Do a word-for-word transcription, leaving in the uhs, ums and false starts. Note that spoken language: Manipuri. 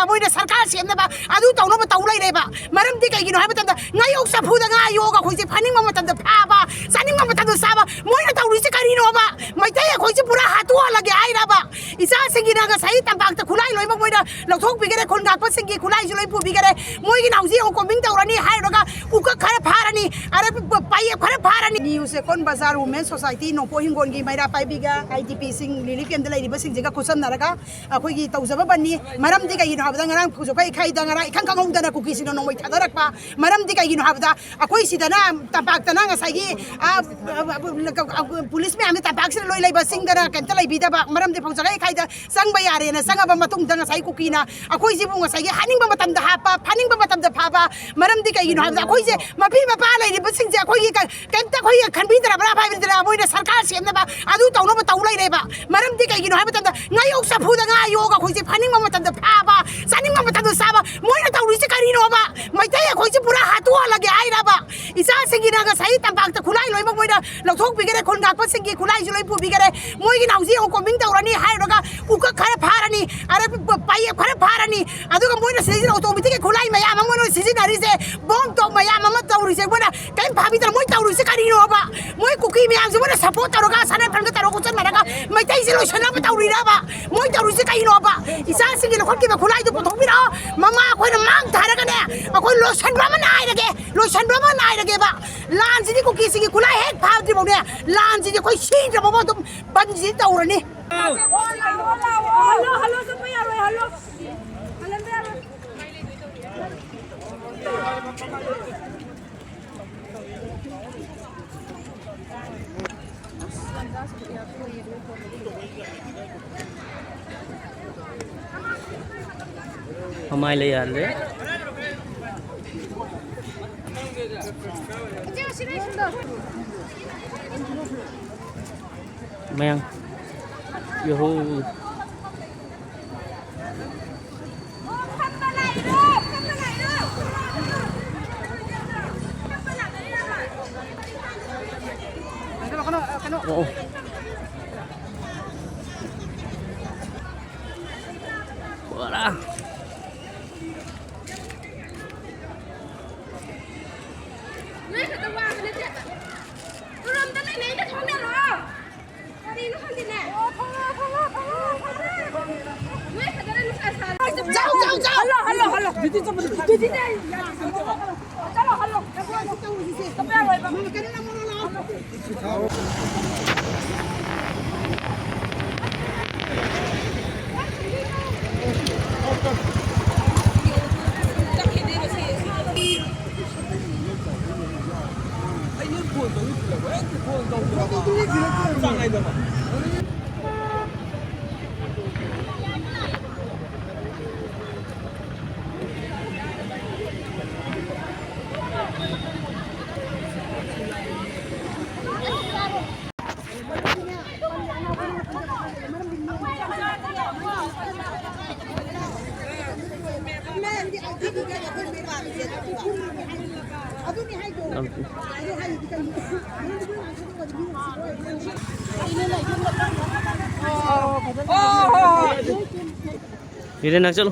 ꯃꯣꯏꯅ ꯁꯔꯀꯥꯔ ꯁꯦꯝꯅꯕ, ꯑꯗꯨ ꯇꯧꯅꯕ ꯇꯧ ꯂꯩꯔꯦꯕ꯫ ꯃꯔꯝꯗꯤ ꯀꯩꯒꯤꯅꯣ ꯍꯥꯏꯕ ꯃꯇꯝꯗ, ꯉꯥꯌꯣꯛ ꯆꯐꯨꯗ ꯉꯥ ꯌꯣꯛꯑꯒ ꯑꯩꯈꯣꯏꯁꯦ ꯐꯥꯅꯤꯡꯕ ꯃꯇꯝꯗ ꯐꯥꯕ, ꯆꯥꯅꯤꯡꯕ ꯃꯇꯝꯗ ꯆꯥꯕ, ꯃꯣꯏꯅ ꯇꯧꯔꯤꯁꯦ ꯀꯔꯤꯅꯣꯕ? ꯃꯩꯇꯩ ꯑꯩꯈꯣꯏꯁꯦ ꯄꯨꯔꯥ ꯍꯥꯠꯇꯣꯛꯍꯜꯂꯒꯦ ꯍꯥꯏꯔꯕ? ꯏꯆꯥꯁꯤꯡꯒꯤꯅ ꯉꯁꯥꯏ ꯇꯝꯄꯥꯛꯇ ꯈꯨꯠꯂꯥꯏ ꯂꯣꯏꯅꯃꯛ ꯃꯣꯏꯅ ꯂꯧꯊꯣꯛꯄꯤꯈꯔꯦ, ꯈꯨꯟ ꯉꯥꯛꯄꯁꯤꯡꯒꯤ ꯈꯨꯠꯂꯥꯏꯁꯨ ꯂꯣꯏ ꯄꯨꯕꯤꯈꯔꯦ꯫ ꯃꯣꯏꯒꯤꯅ ꯍꯧꯖꯤꯛ ꯑꯃꯨꯛ ꯀꯣꯝꯕꯤꯡ ꯇꯧꯔꯅꯤ ꯍꯥꯏꯔꯨꯔꯒ ꯎꯀꯛ ꯈꯔ ꯐꯥꯔꯅꯤ, ꯑꯗ ꯄꯥꯌꯦꯞ ꯈꯔ ꯐꯥꯔꯅꯤ꯫ ꯅ꯭ꯌꯨ ꯆꯦꯛꯀꯣꯟ ꯕꯖꯥꯔ ꯋꯨꯃꯦꯟ ꯁꯣꯁꯥꯏꯇꯤ ꯅꯣꯡꯄꯣꯛ ꯍꯤꯡꯒꯣꯜꯒꯤ ꯃꯩꯔꯥ ꯄꯥꯏꯕꯤꯒ ꯑꯥꯏ ꯗꯤ ꯄꯤꯁꯤꯡ, ꯔꯤꯂꯤꯐ ꯀꯦꯝꯞꯇ ꯂꯩꯔꯤꯕꯁꯤꯡꯁꯤꯒ ꯈꯨꯠꯁꯝꯅꯔꯒ ꯑꯩꯈꯣꯏꯒꯤ ꯇꯧꯖꯕ ꯕꯟꯅꯤ꯫ ꯃꯔꯝꯗꯤ ꯀꯩꯒꯤꯅꯣ ꯍꯥꯏꯕꯗ, ꯉꯔꯥꯡ ꯐꯧꯖꯣꯛꯈꯩ ꯏꯈꯥꯏꯗ ꯉꯔꯥꯡ ꯏꯈꯪ ꯈꯪꯍꯧꯗꯅ ꯀꯨꯀꯤꯁꯤꯡꯅ ꯅꯣꯡꯃꯩ ꯊꯥꯗꯔꯛꯄ꯫ ꯃꯔꯝꯗꯤ ꯀꯩꯒꯤꯅꯣ ꯍꯥꯏꯕꯗ, ꯑꯩꯈꯣꯏ ꯁꯤꯗꯅ ꯇꯝꯄꯥꯛꯇꯅ ꯉꯁꯥꯏꯒꯤ, ꯑ, ꯑ, ꯑ, ꯄꯨꯂꯤꯁ ꯃꯌꯥꯝꯁꯦ ꯇꯝꯄꯥꯛꯁꯤꯗ ꯂꯣꯏ ꯂꯩꯕ, ꯆꯤꯡꯗꯅ ꯀꯩꯝꯇ ꯂꯩꯕꯤꯗꯕ꯫ ꯃꯔꯝꯗꯤ ꯐꯧꯖꯣꯛꯈꯩ ꯏꯈꯥꯏꯗ ꯆꯪꯕ ꯌꯥꯔꯦꯅ ꯆꯪꯉꯕ ꯃꯇꯨꯡꯗ ꯉꯁꯥꯏ ꯀꯨꯀꯤꯅ ꯑꯩꯈꯣꯏꯁꯤꯕꯨ ꯉꯁꯥꯏꯒꯤ ꯍꯥꯠꯅꯤꯡꯕ ꯃꯇꯝꯗ ꯍꯥꯠꯄ, ꯐꯥꯅꯤꯡꯕ ꯃꯇꯝꯗ ꯐꯥꯕ꯫ ꯃꯔꯝꯗꯤ ꯀꯩꯒꯤꯅꯣ ꯍꯥꯏꯕꯗ, ꯑꯩꯈꯣꯏꯁꯦ ꯃꯄꯤ ꯃꯄꯥ ꯂꯩꯔꯤꯕꯁꯤꯡꯁꯦ ꯑꯩꯈꯣꯏꯒꯤ ꯀ-, ꯀꯩꯝꯇ ꯑꯩꯈꯣꯏꯒꯤ ꯈꯟꯕꯤꯗ꯭ꯔꯕ꯭ꯔꯥ ꯍꯥꯏꯕꯅꯤꯗꯅ꯫ ꯃꯣꯏꯅ ꯁꯔꯀꯥꯔ ꯁꯦꯝꯅꯕ, ꯑꯗꯨ ꯇꯧꯅꯕ ꯇꯧ ꯂꯩꯔꯦꯕ꯫ ꯃꯔꯝꯗꯤ ꯀꯩꯒꯤꯅꯣ ꯍꯥꯏꯕ ꯃꯇꯝꯗ, ꯉꯥꯌꯣꯛ ꯆꯐꯨꯗ ꯉꯥ ꯌꯣꯛꯑꯒ ꯑꯩꯈꯣꯏꯁꯦ ꯐꯥꯅꯤꯡꯕ ꯃꯇꯝꯗ ꯐꯥꯕ, ꯆꯥꯅꯤꯡꯕ ꯃꯇꯝꯗ ꯆꯥꯕ, ꯃꯣꯏꯅ ꯇꯧꯔꯤꯁꯦ ꯀꯔꯤꯅꯣꯕ? ꯃꯩꯇꯩ ꯑꯩꯈꯣꯏꯁꯦ ꯄꯨꯔꯥ ꯍꯥꯠꯇꯣꯛꯍꯜꯂꯒꯦ ꯍꯥꯏꯔꯕ? ꯏꯆꯥꯁꯤꯡꯒꯤꯅ ꯉꯁꯥꯏ ꯇꯝꯄꯥꯛꯇ ꯈꯨꯠꯂꯥꯏ ꯂꯣꯏꯅꯃꯛ ꯃꯣꯏꯅ ꯂꯧꯊꯣꯛꯄꯤꯈꯔꯦ, ꯈꯨꯟ ꯉꯥꯛꯄꯁꯤꯡꯒꯤ ꯈꯨꯠꯂꯥꯏꯁꯨ ꯂꯣꯏ ꯄꯨꯕꯤꯈꯔꯦ꯫ ꯃꯣꯏꯒꯤꯅ ꯍꯧꯖꯤꯛ ꯑꯃꯨꯛ ꯀꯣꯝꯕꯤꯡ ꯇꯧꯔꯅꯤ ꯍꯥꯏꯔꯨꯔꯒ ꯎꯀꯛ ꯈꯔ ꯐꯥꯔꯅꯤ, ꯑꯗ ꯄ-, ꯄꯥꯌꯦꯞ ꯈꯔ ꯐꯥꯔꯅꯤ, ꯑꯗꯨꯒ ꯃꯣꯏꯅ ꯁꯤꯖꯤꯟꯅ ꯑꯣꯇꯣꯃꯦꯇꯤꯛꯀꯤ ꯈꯨꯠꯂꯥꯏ ꯃꯌꯥꯝ ꯑꯃ ꯃꯣꯏꯅ ꯁꯤꯖꯤꯟꯅꯔꯤꯁꯦ, ꯕꯣꯝ ꯇꯣꯞ ꯃꯌꯥꯝ ꯑꯃ ꯇꯧꯔꯤꯁꯦ, ꯃꯣꯏꯅ ꯀꯔꯤꯝ ꯐꯥꯕꯤꯗꯅ ꯃꯣꯏ ꯇꯧꯔꯤꯁꯦ ꯀꯔꯤꯅꯣꯕ? ꯃꯣꯏ ꯀꯨꯀꯤ ꯃꯌꯥꯝꯁꯦ ꯃꯣꯏꯅ ꯁꯄꯣꯔꯠ ꯇꯧꯔꯒ, ꯁꯅꯥ ꯊꯟꯒ ꯇꯧꯔꯒ ꯈꯣꯠꯆꯟꯅꯔꯒ ꯃꯩꯇꯩꯁꯦ ꯂꯣꯏꯁꯟꯅꯕ ꯇꯧꯔꯤꯔꯕ? ꯃꯣꯏ ꯇꯧꯔꯤꯁꯦ ꯀꯩꯅꯣꯕ? ꯏꯆꯥꯁꯤꯡꯒꯤ ꯂꯧꯈꯠꯈꯤꯕ ꯈꯨꯠꯂꯥꯏꯗꯨ ꯄꯨꯊꯣꯛꯄꯤꯔꯛꯑꯣ꯫ ꯃꯃꯥ ꯑꯩꯈꯣꯏꯅ ꯃꯥꯡ ꯊꯥꯔꯒꯅꯦ, ꯑꯩꯈꯣꯏ ꯂꯣꯏꯁꯟꯕ ꯑꯃ ꯅꯥꯏꯔꯒꯦ, ꯂꯣꯏꯁꯟꯕ ꯑꯃ ꯅꯥꯏꯔꯒꯦꯕ꯫ ꯂꯥꯟꯁꯤꯗꯤ ꯀꯨꯀꯤꯁꯤꯡꯒꯤ ꯈꯨꯠꯂꯥꯏ ꯍꯦꯛ ꯐꯥꯗ꯭ꯔꯤꯐꯥꯎꯅꯦ, ꯂꯥꯟꯁꯤꯗꯤ ꯑꯩꯈꯣꯏ ꯁꯤꯗ꯭ꯔꯐꯥꯎꯕ ꯑꯗꯨꯝ ꯕꯟꯁꯤꯗꯤ ꯇꯧꯔꯅꯤ꯫ ꯍꯜꯂꯣ, ꯍꯜꯂꯣ, ꯆꯠꯄ ꯌꯥꯔꯣꯏ, ꯍꯜꯂꯣ꯫ ꯍꯜꯍꯟꯕ ꯌꯥꯔꯣꯏ꯫ ꯃꯃꯥꯏ ꯂꯩ ꯌꯥꯍꯜꯂꯦ꯫ ꯃꯌꯥꯡ꯫ ꯌꯣꯍꯣ꯫ ꯑꯣ꯫ ꯄꯨꯔꯥ꯫ ꯏꯔꯦ, ꯅꯪ ꯆꯠꯂꯣ꯫